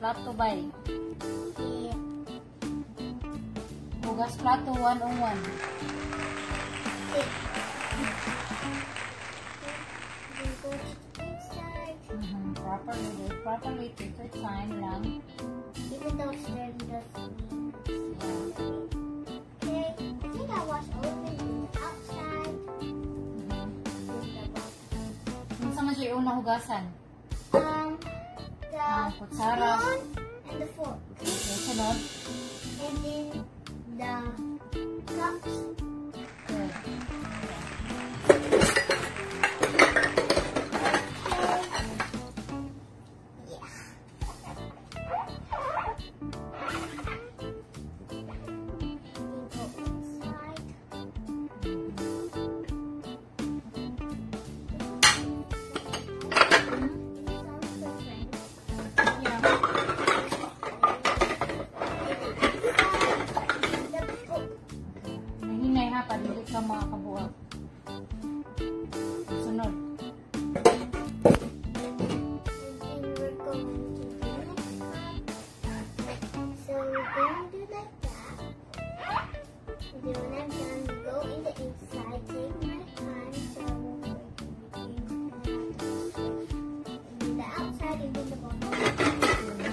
Plato bay. Yeah. Hugas plato 101. Okay. Then go to the inside. Properly, do it properly. Take your time lang. Even though it's dirty doesn't mean Okay. I think I wash all of it in the outside. Then the bottom. Unsa man siya una hugasan? The Kutsara. Spoon and the fork. Okay, sunod. And then the cups. Good. Okay. Yeah. Then go inside. Is this all for friends? Yeah. The book. Nahinay ha, para dili ka makakabuhat. Sunod. And then we're going to the next cup. So we're going to do like that. And then when I'm done, we go in the inside, take my time so I won't break anything. And then the outside and then the bottom.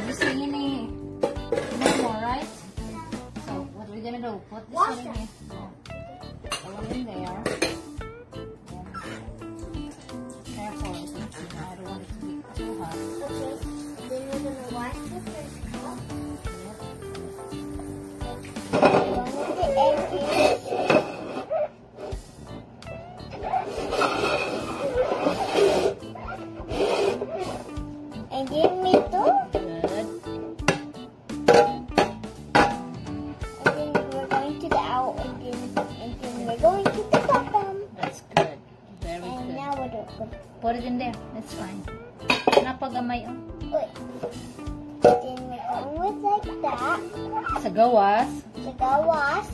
You see any no more, right? So what we're gonna do? Put this Wash one in them. here. Yeah. That one in there. Then careful, I don't want it to be too hot. Okay. Then we're gonna wash the first cup. Yep. One with the edges. And then middle. Good. And then we're going to the out and then we're going to the bottom. That's good. Very And good. now we're going Put it in there. That's fine. Napagamay oh. Wait. Then we're going with like that. Sa gawas. Sa gawas.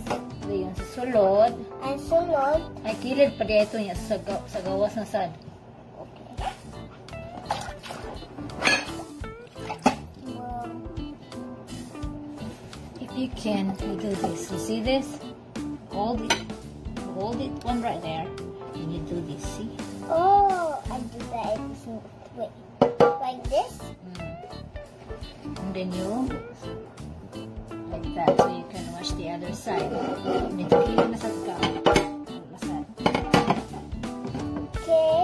Dayon sa sulod. And sulod. Ay, kilid pa diay ito niya sa gawas na sad. Okay. Well, If you can, you do this. You see this? Hold it. Hold it one right there. And you do this. See? Oh, I do that every single, wait. Like this? And then you like that so you can wash the other side. Medyo kilid na sad ka. Nasad. Okay.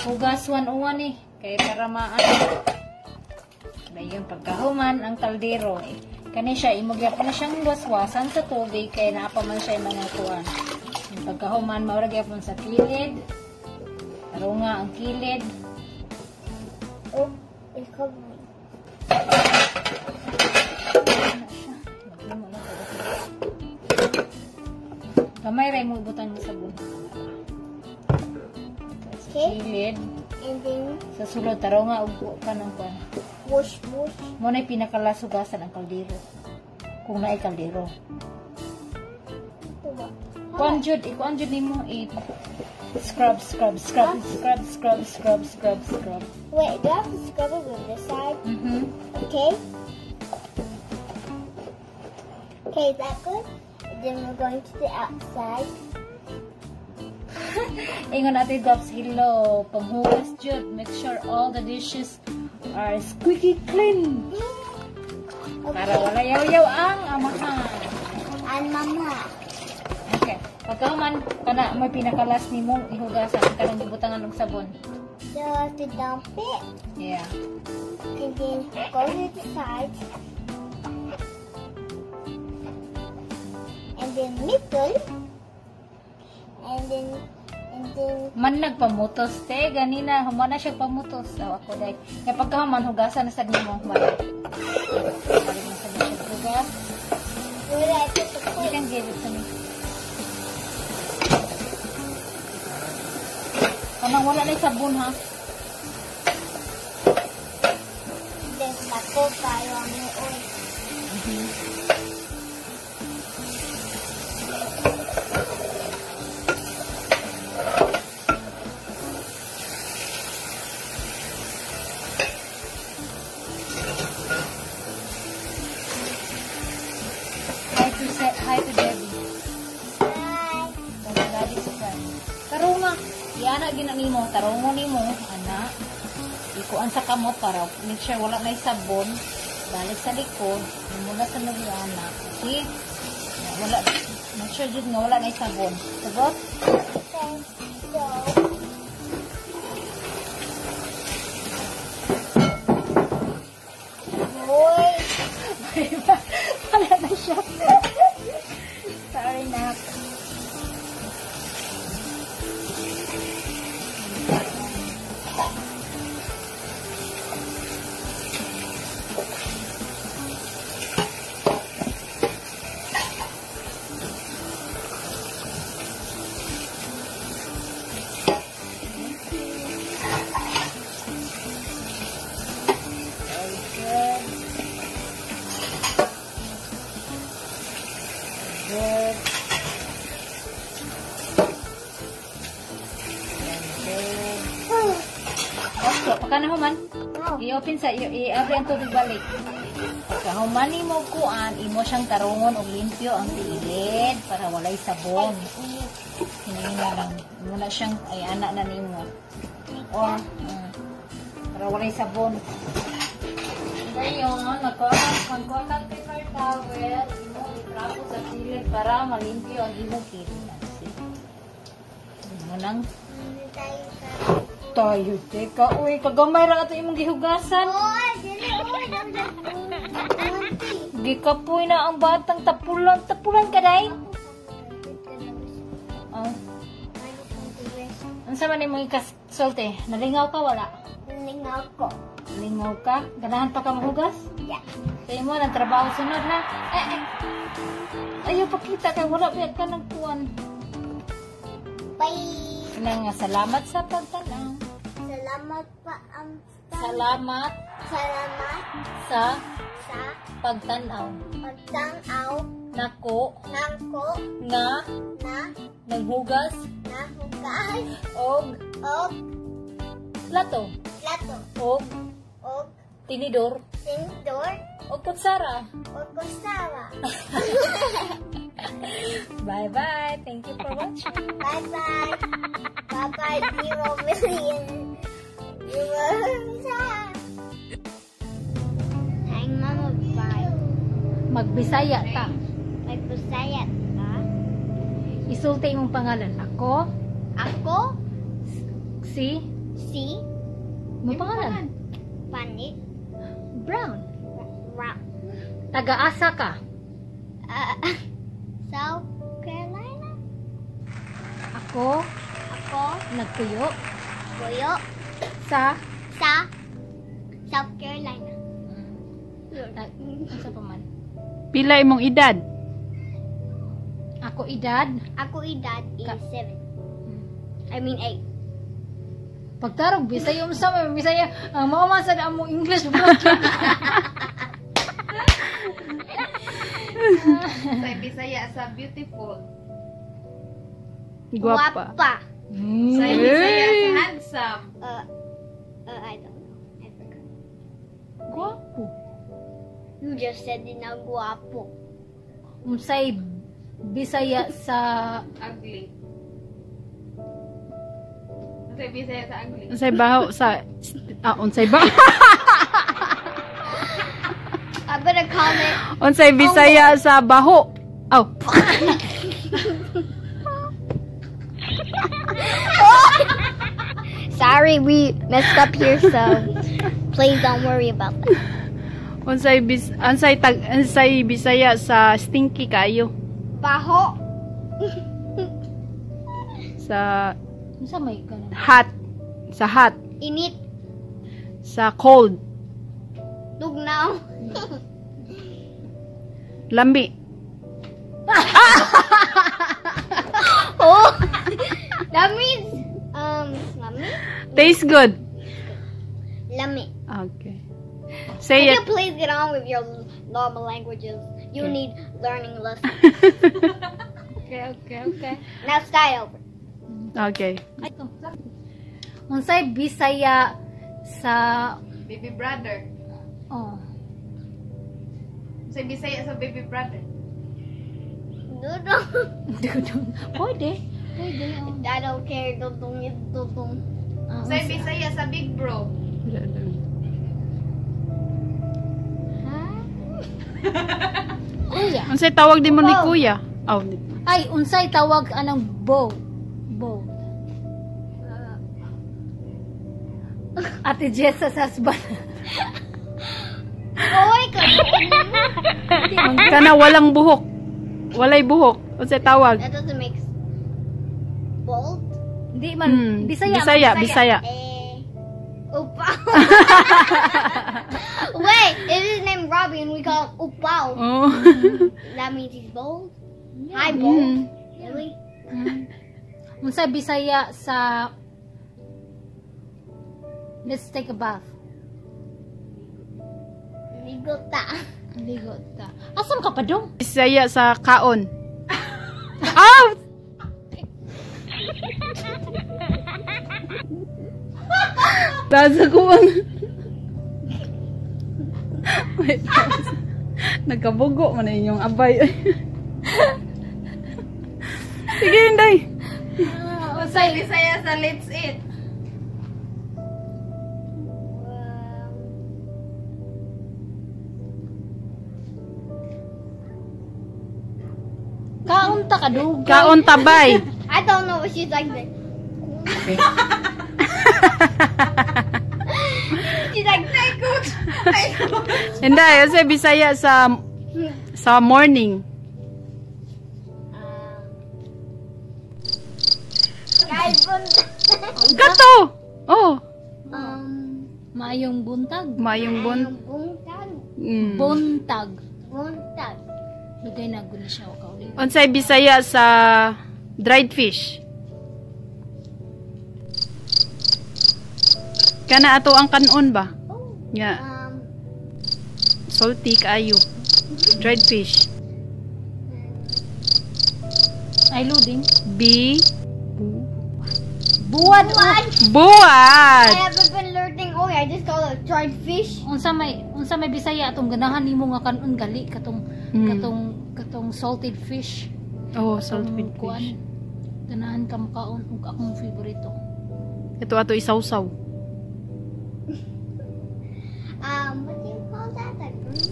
Hugas 101 eh. Kaya para maan. Dayon pagkahuman ang kaldero eh. Kani siya imo gyapon na siyang waswasan sa tubig kay naa pa man siya mga kuan. Yung pagkahuman mao ra gyapon sa kilid. Tarunga ang kilid. Oh, it's covering. Ano siya? Maghimo na ko. Gamay ra imo ibutan mo sabon. Sa kilid. And then Sa sulod tarunga og kanang kuan. Wash, wash. Mao na pinakalasugasan ang kaldero. Kung naay kaldero. Ito ba? Kuan jud, ikuan jud nimo i scrub, scrub, scrub, scrub, scrub, scrub, scrub, scrub. Wait, do I have to scrub it with this side? Mhm. Okay. Okay, is that good? And then we're going to the outside. Ingon Ate Gobs, hello. Panghugas jud. Make sure all the dishes are squeaky clean. Para wala yaw-yaw ang amahan. And mama. Okay. Pagkahuman, kana may pinakalas nimong ihugasan kanang gibutangan og sabon. So I have to dump it. Yeah. And then go to the side. And then middle. And then Man nagpamutos te ganina human na siya pamutos. Aw ako dai. Kaya pagkahuman hugasan na sad nimo human. Balik na sad siya hugas. Where do I put the You plate? can give it to me. Kanang wala na sabon ha. There's dako kayo ang oil. gina nimo, tarungon nimo, ana. Ikuan sa kamot para make sure wala na sabon. Balik sa likod, imo na sa mga anak. See? Wala, make sure jud nga wala na sabon. Sagot? Okay. So, boy. Wala na siya. Sorry, nak. Very good. Good. Very good. Okay, pagka nahuman, i-open sa, i-abri ang tubig balik. Pagka human nimo kuan, imo siyang tarungon og limpyo ang kilid para walay sabon. Hinahina lang. Imo na siyang, ay ana na nimo. Or, para walay sabon. Ngayon, magkuha paper towel, imo itrapo sa kilid para malimpyo ang imong kilid. Imo nang tayo, teka, uy, kagamay ra ato imong gihugasan. Oy, dili, oy, Gikapoy na ang batang tapulan, tapulan ka day. Oh. Unsa man imong ikasulti? Nalingaw ka wala? Nalingaw ko. Lingaw ka? Ganahan pa ka mahugas? Yeah. Sa imo nang trabaho sunod ha? Eh, eh. Ayaw pakita kay wala pa ka nagkuan. Bye. Kaya nga salamat sa pagtanaw. Salamat pa ang Salamat Salamat sa sa pagtanaw. Pagtanaw nako nako nga na naghugas nahugas og og plato plato og og tinidor tinidor og kutsara. Og kutsara. Bye bye. Thank you for watching. Bye bye. Bye bye. 0 million. Viewers. Hi, Mama. Bye. Magbisaya ta. Magbisaya ta. Isulti imong pangalan. Ako. Ako. Si. Si. Mo pangalan? Panit. Brown. Brown. Taga-asa ka? South Carolina. Ako. Ako. Nagtuyo. Tuyo. Sa. Sa. South Carolina. Asa pa man? Pila imong edad? Ako edad? Ako edad is 7. I mean 8. Pagtarog Bisaya unsa may Bisaya ang mao man sad among English broken. Sa Bisaya sa beautiful. Guwapa. Guwapa. Sa Bisaya sa handsome. I don't know. I forgot. Guwapo. You just said it now, guwapo. Unsay Bisaya sa ugly? Unsay Bisaya sa ugly? Unsay baho sa unsay baho? I better call it. Unsay Bisaya sa baho? Oh. Sorry, we messed up here, so please don't worry about that. Unsay bis unsay tag unsay Bisaya sa stinky kayo? Baho. Sa unsa may ganun? Hot. Sa hot. Init. Sa cold. Tugnaw. Lambi. Oh. That means lami. Tastes good. Lami. Okay. Say Can it. you please get on with your normal languages? You Okay. need learning lessons. Okay. Now start over. Okay. Unsay Bisaya sa baby brother? Oh. Unsay Bisaya sa baby brother? Dudong. Dudong. Pwede. Pwede, oh. I don't care. Dudong is dudong. Ah, Unsay Bisaya sa big bro. Huh? Kuya. Unsay tawag di mo ni kuya? Oh, Ay, unsay tawag anang bow? Bow. Ate Jessa's husband. Oy, ka. Kana walang buhok. Walay buhok. Unsay tawag? That doesn't make bold. Hindi man. Bisaya. Bisaya, Bisaya. Eh, upaw. Wait, it is named Robbie and we call him Upaw. Oh. That means he's bold. Hi, bold. Really? Unsay Bisaya sa "Let's take a bath"? Ligo ta. Ligo ta. Asam ka pa dong? Bisaya sa kaon. Ah! Tasa ko ang. Wait, nagkabugo man na inyong abay. Sige, Inday. Unsay Bisaya sa "Let's eat"? Kaon ta ka dugay. Kaon tabay. I don't know what she's like. This. She's like, Inday, unsay Bisaya sa morning? Guys, Gato! Oh, Maayong buntag. Maayong bon. Buntag. Buntag. Buntag. Dugay na guni siya ka uli. Unsay Bisaya sa dried fish? Kana ato ang kanon ba? Oh. Yeah. Salty kaayo. Dried fish. Ay, loading. B. Buwad oh. Buwad. I haven't been learning. Oh, I just call it dried fish. Unsa may Bisaya atong ganahan nimo nga kanon gali katong katong salted fish? Oh, salted Katong kuan. fish. Ganahan ka makaon ug akong favorito. Ito ato isawsaw. What do you call that? The green.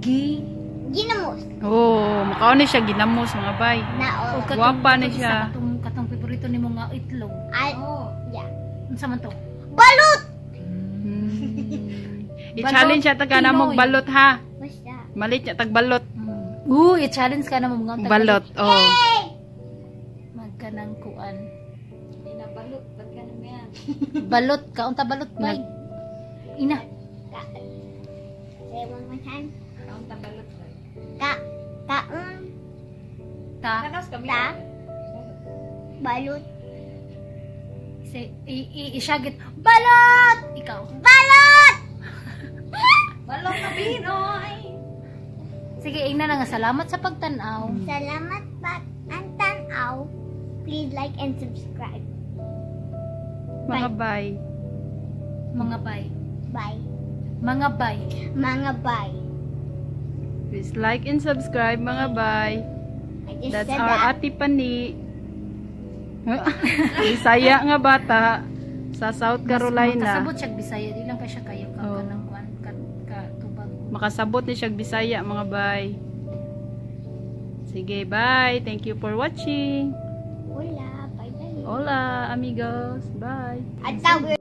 Gi Ginamos. Oh, makaon ni siya ginamos, mga bay. Not all. O Of Guwapa ni katong siya. isa, Katong favorito nimo nga itlog. I yeah. Unsa man to? Balut. I-challenge siya ta kana Pinoy. mo balot ha. What's that? Malit niya tag balot. I-challenge ka na mo mga Balot. Oh. Hey! Magkanang kuan. Hindi na balot. Ba't ka naman yan? Balot ka unta balot bay. Ina. Ka. Say it one more time. Kaon ta balot ba? Ka. Kaon. Ta. Kanos kami. Ta. Balut. Say i, i isyagit. Balot! Ikaw. Balut! Balot na Pinoy. Sige, ingna na nga salamat sa pagtan-aw. Salamat pag antanaw. Please like and subscribe. Mga bay. Mga bay. Bye. Mga bay. Mga bye. Please like and subscribe, mga bay. I just That's said our that. Ate Pani. Bisaya nga bata sa South Carolina. Makasabot siya Bisaya, di lang kay siya kayo ka Oh. kanang kuan ka, ka tubag. Makasabot ni siya Bisaya, mga bay. Sige, bye. Thank you for watching. Hola. Bye bye. Hola, amigos. Bye. I thought we